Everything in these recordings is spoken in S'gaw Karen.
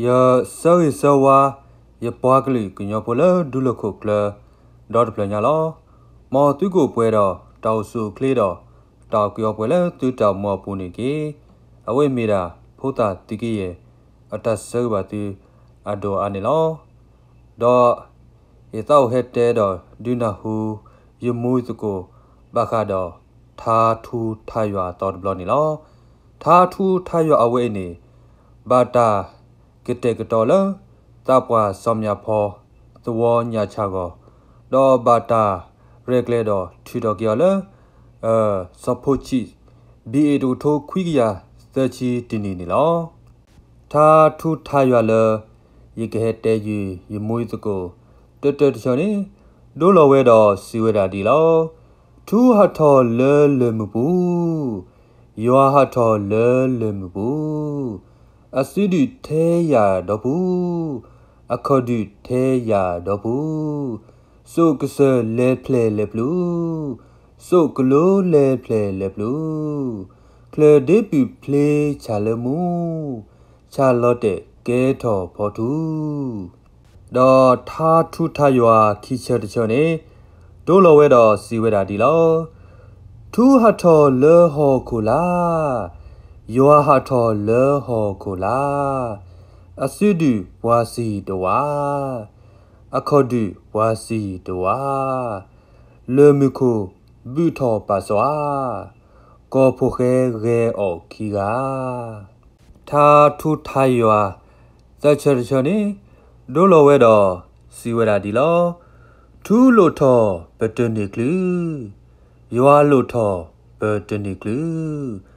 ယဆၢဂ့ၤဆၢဝါ ယပှၤကလုာ်ကညီဖိလၢဒူလၢၢ်ခိၣ်ကျၢၢ် ဒီတဖျၢၣ်ညါလီၤ. မ်သုကအိၣ်ပှဲၤဒီးတၢ်အိၣ်ဆူၣ်အိၣ်ချ့ဒီး တၢ်အိၣ်က့ၤအိၣ်ပှဲၤလၢသုတၢ်အိၣ်မူအပူၤန့ၣ်တက့ၢ်. အဝဲမ့ၢ်ဒၣ် ဖိသၣ်သုးက့ယဲၢ် အတၢ်ဆၢဂ့ၤဘၣ်သု အဒိၣ်အါန့ၣ်လီၤ. ဒီး ယသးအိၣ်ဟဲတဲဒီးဒုးနၢ်ဟူ ယမူယသကိး ဘၣ်ဃးဒီး ထါထူထါယွၤအသီတဘျီန့ၣ်လီၤ. ထါထူထါယွၤအဝဲအံၤန့ၣ် ဘၣ်တၢ်ကတဲာ်ကတီၤလၢ သးပှၢ်စီၤမၠၣ်ဖီ သဝီညၣ်ဆၣ်ဂီၢ်, ဒီးဘၣ်တၢ်ရဲၣ်ကျဲၤဒီးထုးထီၣ်က့ၤအီၤလၢ စီၤဖိဆံး ဘံၣ်အ့ၣ် တကထိခွံကယၤသၢဆံတနံၣ်န့ၣ်လီၤ. ထါထူထါယွၤလၢ ယကဟဲတဲယုာ် ယမူယသကိး တၢတၢတဆၢန့ၣ် ဒိလီၤဝဲဒီးစံးဝဲဒၣ်ဒ်လီၤ. ထူဟးထီၣ်လၢလၢၢ်မုၢ်ပူၤ, ယွၤဟးထီၣ်လၢလၢၢ်မုၢ်ပူၤ, အစုဒုၣ်ထဲယၤဒီပူၤ, အခီၣ်ဒုၣ်ထဲယၤဒီပူၤ, စိးကစၢၢ်လဲၤဖျဲၣ်လဲၤပျုၤ, စိးကလိလဲၤဖျဲၣ်လဲၤပျုၤ, ချၢၣ်ဒ့ပုၢ်ဖျ့ဆၣ်လၢမူ, ဆၣ်လီၤတဲာ်ကဲထီၣ်ဖီထူ, ဒီးထါထူထါယွၤခံဆၢတဆၢန့ၣ် ဒိလီၤဝဲဒီးစံးဝဲဒၣ်ဒ်လီၤ. ထူဟးထီၣ်လၢဟီၣ်ခိၣ်လာ်, ယွၤဟးထီၣ်လၢဟီၣ်ခိၣ်လာ်, အစုဒုၣ်ပှၤစံၣ်တဝး, အခီၣ်ဒုၣ်ပှၤစံၣ်တဝး, လၢၢ်မုၢ်ခိၣ်ဘုၣ်ထီၣ်ပာ်စွး, ကီၢ်ဖိၣ်ဃဲဂဲၤအီၣ်ခံဂၤ ထါထူထါယွၤ သၢဆၢတဆၢန့ၣ် ဒိလီၤဝဲဒီးစံးဝဲဒၣ်ဒ်လီၤ. ထူလိၣ်ထီၣ်ပတန့ၢ်ချုး, ယွၤလိၣ်ထီၣ်ပတန့ၢ်ချုး,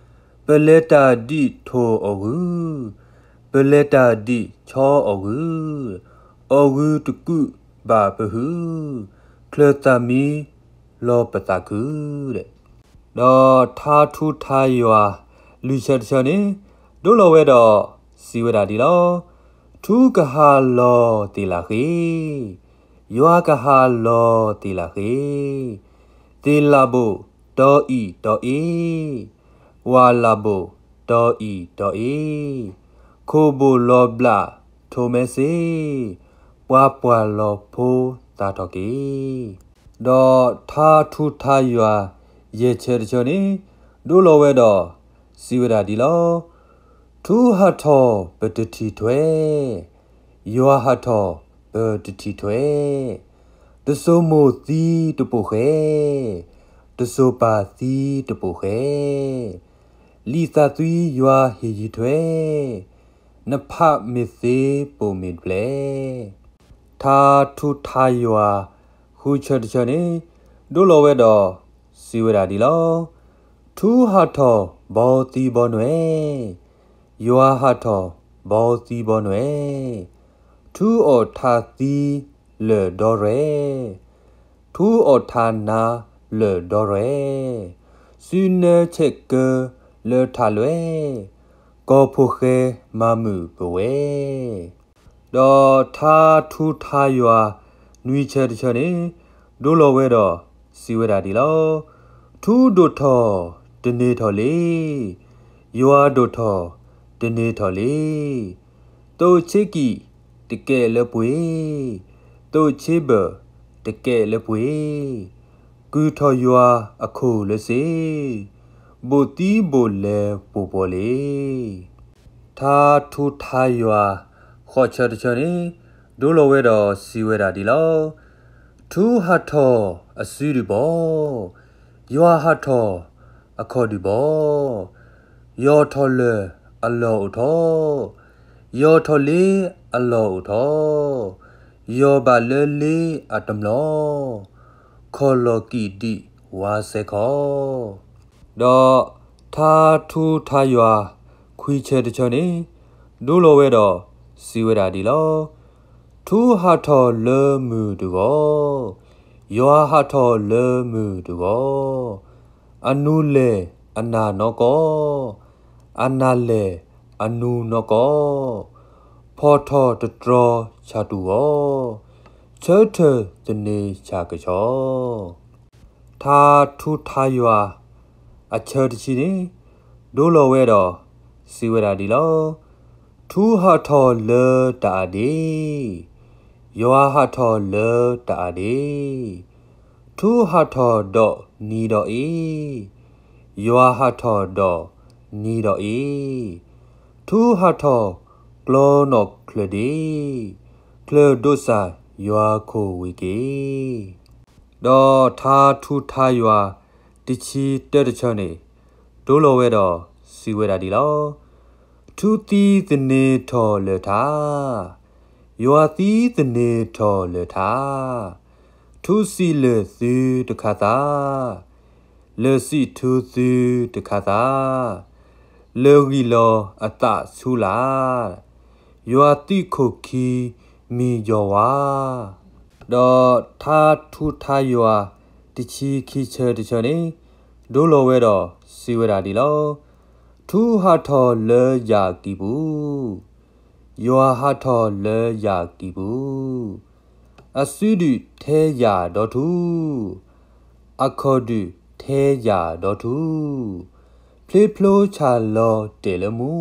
ပလဲၤတၢ်ဒ်ထိၣ်အီၣ်ဂုၢ်, ပလဲၤတၢ်ဒ်ဆီအီၣ်ဂုၢ်, အီၣ်ဂုၢ်တကူးဘၣ်ပဟုး, ချၢၣ်သၣ်မံလီၤပသးခု ဒီးထါထူထါယွၤ လွံၢ်ဆၢတဆၢန့ၣ် ဒိလီၤဝဲဒီးစံးဝဲဒၣ်ဒ်လီၤ. ထူကဟးလီၤသ့ၣ်လၣ်ဃ့, ယွၤကဟးလီၤသ့ၣ်လၣ်ဃ့, သ့ၣ်လၣ်ဘိၣ်တီအံၣ်တီအ့, ဝၣ်လၣ်ဘိၣ်တီအံၣ်တီအ့, ခိၣ်ဘိၣ်လီၤဘျးထိးမဲစ့, ပှၤပှၢ်လီၤဖိသၣ်ထီၣ်က့ၤ ဒီးထါထူထါယွၤ ယဲၢ်ဆၢတဆၢန့ၣ် ဒိလီၤဝဲဒီးစံးဝဲဒၣ်ဒ်လီၤ. ထူဟးထီၣ်ပတထံၣ်ထွဲ, ယွၤဟးထီၣ်ပတထံၣ်ထွဲ, တစိၤမိၢ်သံတပိာ်ဃဲ, တစိၤပၢ်သံတပိာ်ဃဲ, လံာ်သးသွံယွၤဟ့ၣ်ယုၢ်ထွဲ, နဖးမ့ၢ်သ့ပိာ်မ့ၢ်တဖျဲၣ် ထါထူထါယွၤ ဃုဆၢတဆၢန့ၣ် ဒိလီၤဝဲဒီးစံးဝဲဒၣ်ဒ်လီၤ. ထူဟးထီၣ်ဘီသံဘီနွဲၣ်, ယွၤဟးထီၣ်ဘီသံဘီနွဲၣ်, ထူအီၣ်ထါသံလၢာ်ဒီရဲၣ်, ထူအီၣ်ထါနါလၢာ်ဒီရဲၣ်, စုနၢဆဲးကၢလၢထးလွဲၢ်, ကီၢ်ဖိၣ်ဃဲမၤမုာ်ပဝဲ ဒီးထါထူထါယွၤ နွံဆၢတဆၢန့ၣ် ဒိလီၤဝဲဒီးစံးဝဲဒၣ်ဒ်လီၤ. ထူဒိၣ်ထီၣ်တန့ၢ်ထီၣ်လ့, ယွၤဒိၣ်ထီၣ်တန့ၢ်ထီၣ်လ့, သိးဆ့ကံၣ်တကဲလၢပှ့ၤ, သိးဆ့ဘၢၣ်တကဲလၢပှ့ၤ, ကုၢ်ထီၣ်ယွၤအခိၣ်လၢစ့, ဘိၣ်သံဘိၣ်လဲၤပှိၢ်ပှီၢ်လ့ ထါထူထါယွၤ ဃိးဆၢတဆၢန့ၣ် ဒိလီၤဝဲဒီးစံးဝဲဒၣ်ဒ်လီၤ. ထူဟးထီၣ်အစုဒုၣ်ဘီ, ယွၤဟးထီၣ်အခီၣ်ဒုၣ်ဘီ, ယီၢ်ထီၣ်လၢၢ်အလီၢ်အိၣ်ထီၣ်, ယီၢ်ထီၣ်လ့အလီၢ်အိၣ်ထီၣ်, ယီၢ်ဘၣ်လၢလ့အတမျိီ, ခီၣ်လီၢ်ကံၣ်ဒံးဝါစဲခီ ဒီးထါထူထါယွၤ ခွံဆၢတဆၢန့ၣ် ဒိလီၤဝဲဒီးစံးဝဲဒၣ်ဒ်လီၤ. ထူဟးထီၣ်လၢမုၢ်တဂီၤ, ယွၤဟးထီၣ်လၢမုၢ်တဂီၤ, အနူလဲၢ်အနၢ်နီၢ်ကီၢ်, အနၢ်လဲၢ်အနူနီၢ်ကီၢ်, ဖီၣ်ထီၣ်တတြီဆၣ်တူၢ်ဂီၤ, ဆၢထၢၣ်သန့ၤဆၣ်ကဆီ ထါထူထါယွၤ အဆၢတဆံန့ၣ် ဒိလီၤဝဲဒီးစံးဝဲဒၣ်ဒ်လီၤ. ထူဟးထီၣ်လၢတၢ်အါဒ့, ယွၤဟးထီၣ်လၢတၢ်အါဒ့, ထူဟးထီၣ်ဒီးနံၤဒီးအ့, ယွၤဟးထီၣ်ဒီးနံၤဒီးအ့, ထူဟးထီၣ်ကျီနီၣ်ချၢၣ်ဒ့, ချၢၣ်ဒိးစၢ်ယွၤခိၣ်ဝ့ၢ်က့ၤ ဒီးထါထူထါယွၤတဆံတၢတဆၢန့ၣ် ဒိလီၤဝဲဒီးစံးဝဲဒၣ်ဒ်လီၤ. ထူသံသန့ၤထီၣ်လၢထါ, ယွၤသံသန့ၤထီၣ်လၢထါ, ထူစံးလၢာ်သုတခါသး, လၢာ်စံးထူသုတခါသး, လၢာ်ဂံၢ်လီၤအသးဆူလာ်, ယွၤသွံၣ်ခိၣ်ခံမံၤယီၤဝါ ဒီးထါထူထါယွၤတဆံခံဆၢတဆၢန့ၣ် ဒိလီၤဝဲဒီးစံးဝဲဒၣ်ဒ်လီၤ. ထူဟးထီၣ်လၢယၤကံၢ်ပူၤ, ယွၤဟးထီၣ်လၢယၤကံၢ်ပူၤ, အစုဒုၣ်ထဲယၤဒီထူ, အခီၣ်ဒုၣ်ထဲယၤဒီထူ, ဖျ့ဖျိဆၣ်လီၤတဲာ်လၢမူ,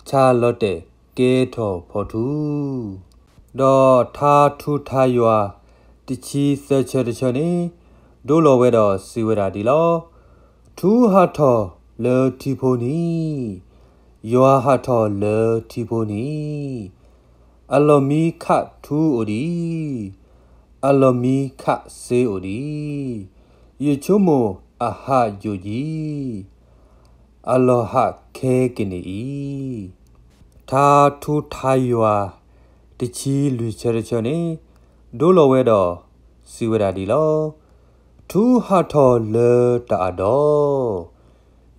ဆၣ်လီၤတဲာ်ကဲထီၣ်ဖီထူ ဒီးထါထူထါယွၤတဆံသၢဆၢတဆၢန့ၣ် ဒိလီၤဝဲဒီးစံးဝဲဒၣ်ဒ်လီၤ. ထူဟးထီၣ်လၢထံဖိနံၤ, ယွၤဟးထီၣ်လၢထံဖိနံၤ, အလီၢ်မံခးထူအိၣ်ဒံး, အလီၢ်မံခးစ့အိၣ်ဒံး, ယဆိကမိၣ်အဟးယိာ်ယံၤ အလီၢ်ဟးခဲကနံၣ်အံၤ ထါထူထါယွၤတဆံလွံၢ်ဆၢတဆၢန့ၣ် ဒိလီၤဝဲဒီးစံးဝဲဒၣ်ဒ်လီၤ. ထူဟးထီၣ်လၢတၢ်အဒီ,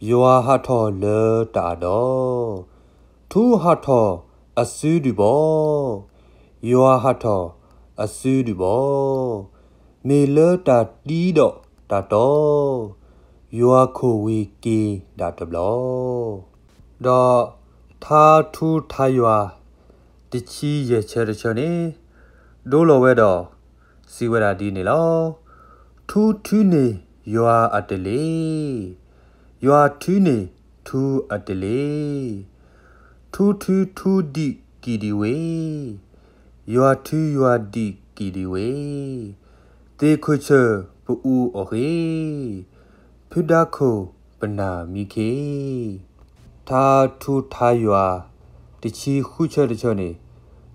ယွၤဟးထီၣ်လၢတၢ်အဒီ, ထူဟးထီၣ်အစုဒုၣ်ဘီ, ယွၤဟးထီၣ်အစုဒုၣ်ဘီ, မ့ၢ်လၢတၢ်တံဒီးတၢ်တီ, ယွၤခိၣ်ဝ့ၢ်က့ၤဒၣ်တဘျီ ဒီးထါထူထါယွၤတဆံယဲၢ်ဆၢတဆၢန့ၣ် ဒိလီၤဝဲဒီးစံးဝဲဒၣ်ဒ်န့ၣ်လီၤ. ထူထုးန့ၢ်ယွၤအတလ့ၢ်, ယွၤထုးန့ၢ်ထူအတလ့ၢ်, ထူထုးထူဒံးကံၢ်ဒံးဝ့ၢ်, ယွၤထုးယွၤဒံးကံၢ်ဒံးဝ့ၢ်, သ့ၣ်ခိၣ်ဆၢၣ်ပအူအီၣ်ဃ့ၢ်, ဖုဒါခိၣ်ပနၢ်မံခ့ ထါထူထါယွၤတဆံဃုဆၢတဆၢန့ၣ်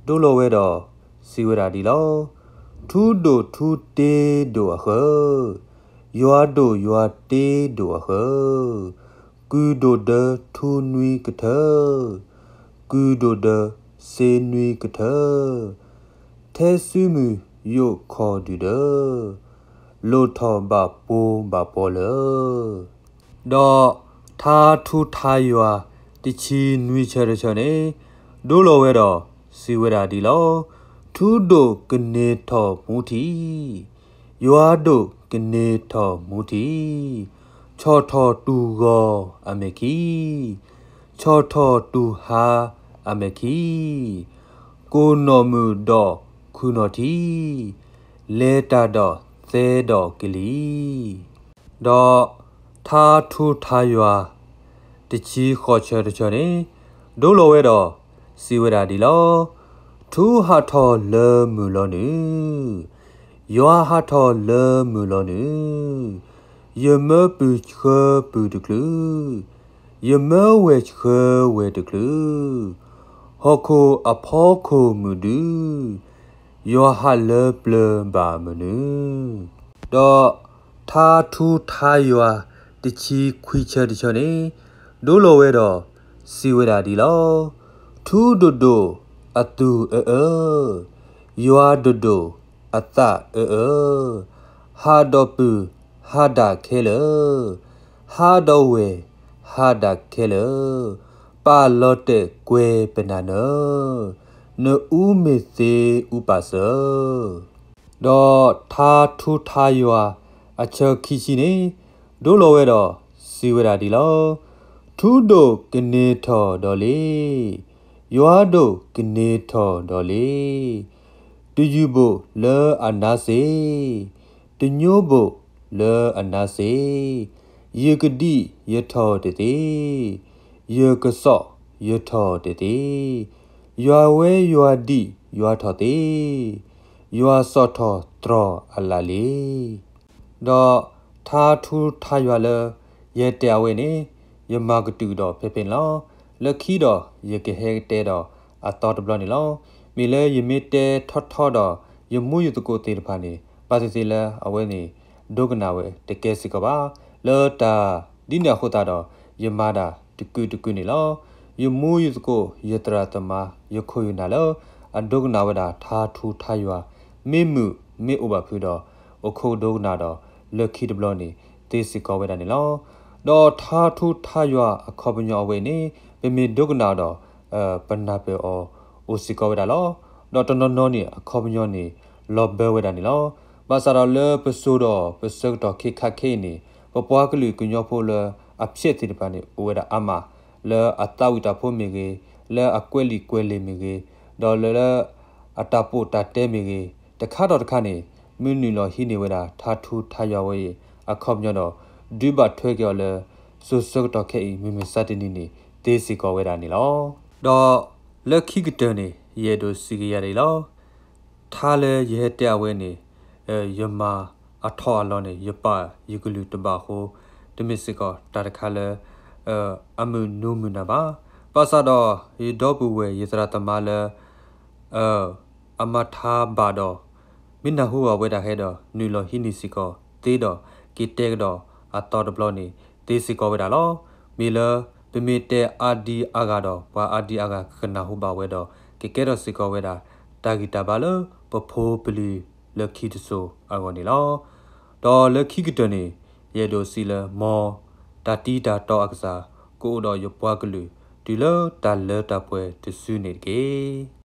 ဒိလီၤဝဲဒီးစံးဝဲဒၣ်ဒ်လီၤ. ထူဒိၣ်ထူတ့ဒိၣ်အဃၢၤ, ယွၤဒိၣ်ယွၤတ့ဒိၣ်အဃၢၤ, ကုၢ်ဒိၣ်ဒၢထူနွံကထၢ, ကုၢ်ဒိၣ်ဒၢစ့နွံကထၢ, ထဲစုမုၢ်ယိာ်ခီၣ်ဒုၣ်ဒၢ, လိၣ်ထီၣ်ဘၣ်ပိဘၣ်ပီလၢ ဒီးထါထူထါယွၤတဆံနွံဆၢတဆၢန့ၣ် ဒိလီၤဝဲဒီးစံးဝဲဒၣ်ဒ်လီၤ. ထူဒိၣ်ကန့ၢ်ထီၣ်မူထံး, ယွၤဒိၣ်ကန့ၢ်ထီၣ်မူထံး, ဆီၣ်ထီၣ်တူၢ်ဂီၤအမဲာ်ခံ, ဆီၣ်ထီၣ်တူၢ်ဟါအမဲာ်ခံ, ကိၢ်နီၣ်မုာ်ဒီးခုၣ်နီၣ်ထံး, လဲၤတၢ်ဒီးသဲဒီးကလံၤ ဒီးထါထူထါယွၤတဆံဃိးဆၢတဆၢန့ၣ် ဒိလီၤဝဲဒီးစံးဝဲဒၣ်ဒ်လီၤ. ထူဟးထီၣ်လၢမုၢ်လီၤနုာ်, ယွၤဟးထီၣ်လၢမုၢ်လီၤနုာ်, ယမၢပုၢ်ဆှၢပုၢ်တချုး, ယမၢဝဲၢ်ဆှၢဝဲၢ်တချုး, ဟီၣ်ခိၣ်အဖီခိၣ်မုၢ်ဒု, ယွၤဟးလၢပျၢၤဘၣ်မနုၤ ဒီးထါထူထါယွၤတဆံခွံဆၢတဆၢန့ၣ် ဒိလီၤဝဲဒီးစံးဝဲဒၣ်ဒ်လီၤ. ထူဒိၣ်ဒိၣ်အသူၣ်အၢအၢ, ယွၤဒိၣ်ဒိၣ်အသးအၢအၢ, ဟးဒီးပုၢ်ဟးဒၣ်ခဲလၢာ်, ဟးဒီးဝဲၢ်ဟးဒၣ်ခဲလၢာ်, ပာ်လီၤတဲာ်ကွဲၤပနၢ်နၢၤ, နအူမ့ၢ်သ့အူပာ်စၢၤ ဒီးထါထူထါယွၤအဆၢခံဆံန့ၣ် ဒိလီၤဝဲဒီးစံးဝဲဒၣ်ဒ်လီၤ. ထူဒိၣ်ကန့ၢ်ထီၣ်ဒီးလ့ၣ်, ယွၤဒိၣ်ကန့ၢ်ထီၣ်ဒီးလ့ၣ်, တယုၢ်ဘိၣ်လၢအနါစ့, တညိဘိၣ်လၢအနါစ့, ယကဒံၣ်ယထီၣ်တသ့, ယကစီၣ် ယထီၣ်တသ့, ယွၤဝဲယွၤဒံးယွၤထီၣ်သ့, ယွၤစီၣ်ထီၣ်တြီၤအလးလံ. ဒီးထါထူထါယွၤလၢ ယဟဲတဲအဝဲန့ၣ် ယမၤကတုာ်ဒီးဖဲဖဲန့ၣ်လီၤ. လၢခံဒီးယကဟဲတဲဒီးအသီတဘျီန့ၣ်လီၤ. မ့ၢ်လၢယမ့ၢ်တဲထီထီဒီး ယမူယသကိးသ့ၣ်တဖၣ်န့ၣ် ဘၣ်သ့ၣ်သ့ၣ်လၢအဝဲန့ၣ် ဒိကနၣ်ဝဲတကဲစ့ၢ်ကီးဘၣ်. လၢတၢ်ဒ်န့ၣ်အဃိသတးဒီး ယမၤဒၣ်တကုာ်တကုာ်န့ၣ်လီၤ. ယမူယသကိး ယသရၣ်သမါ ယခိၣ်ယနၢ်လၢ အဒိကနၣ်ဝဲဒၣ်ထါထူထါယွၤ မ့ၢ်မုာ်မ့ၢ်အိၣ်ဘၣ်ဖုးဒီး အိၣ်ခိးဒိကနၣ်ဒီး လၢခံတဘျီန့ၣ် သ့စ့ၢ်ကီးဝဲဒၣ်န့ၣ်လီၤ. ဒီးထါထူထါယွၤအခီပညီအဝဲန့ၣ် ပမ့ၢ်ဒိကနၣ်ဒီး ပနၢ်ပၢၢ်အီၤအိၣ်စ့ၢ်ကီးဝဲဒၣ်လီၤ. ဒီးတနီၤနီၤန့ၣ် အခီပညီန့ၣ် လီၤဘၢဝဲဒၣ်န့ၣ်လီၤ. ဘၣ်ဆၣ်ဒီးလၢပစိၤဒီးပဆၢကတီၢ်ခဲခါခဲအံၤန့ၣ် ပပှၤကလုာ်ကညီဖိလၢအဖျဲးသ့ၣ်တဖၣ်န့ၣ် အိၣ်ဝဲဒၣ်အါမး လၢအသးဝံၣ်တၢ်ဖိမ့ၢ်ဂ့ၤ, လၢအကွဲးလံာ်ကွဲးလဲၢ်မ့ၢ်ဂ့ၤ, ဒီးလၢ အတၢ်ပီးတၢ်တဲမ့ၢ်ဂ့ၤ, တခါဒီးတခါန့ၣ် မ့ၢ်နုာ်လီၤဟံးန့ၢ်ဝဲဒၣ် ထါထူထါယွၤဝဲအံၤ အခီပညီဒီး ဒုးဘၣ်ထွဲက့ၤအီၤလၢ စိၤဆၢကတီၢ်ခဲအံၤ မုၢ်မဆါတနံၤန့ၣ် သ့စ့ၢ်ကီးဝဲဒၣ်န့ၣ်လီၤ. ဒီးလၢခံကတၢၢ်န့ၣ် ယအဲၣ်ဒိးစံးကယၤဒ်အံၤလီၤ. ထါလၢယဟဲတဲအဝဲန့ၣ် ယမၤအထီၣ်အလီၢ်န့ၣ် ယပာ်ယကလုၢ်တဘၣ်အဃိ တမ့ၢ်စ့ၢ်ကီးတၢ်တခါလၢ အမုာ်နူမုာ်နၢ်ဘၣ်. ဘၣ်ဆၣ်ဒီး ယဒီပုၢ်ဝဲၢ်ယသရၣ်သမါလၢ အမၤထါဘၣ်ဒီး မ့ၢ်နၢ်ဟူဘၣ်ဝဲဒၣ်ခဲဒီး နုာ်လီၤဟံးန့ၢ်စ့ၢ်ကီးသ့ဒီး က့ၤတဲကဒီးအသီတဘျီန့ၣ် သ့စ့ၢ်ကီးဝဲဒၣ်လီၤ. မ့ၢ်လၢ ပမ့ၢ်တဲအါဒံအါဂၤဒီး ပှၤအါဒံအါဂၤကကနၢ်ဟူဘၣ်ဝဲဒီး ကကဲထီၣ်စ့ၢ်ကီးဝဲဒၣ် တၢ်ဂံၢ်တၢ်ဘါလၢပဖိပလံၤလၢခံတစိၤအဂီၢ်န့ၣ်လီၤ. ဒီးလၢခံကတၢၢ်န့ၣ် ယအဲၣ်ဒိးစံးလၢ မ်တၢ်တံၤတၢ်တီအကစၢ် ကအိၣ်ဒီးယပှၤကလုာ် တုၤလၢတၢ်လၢတၢ်ပှဲၤတစုန့ၣ်တက့ၢ်.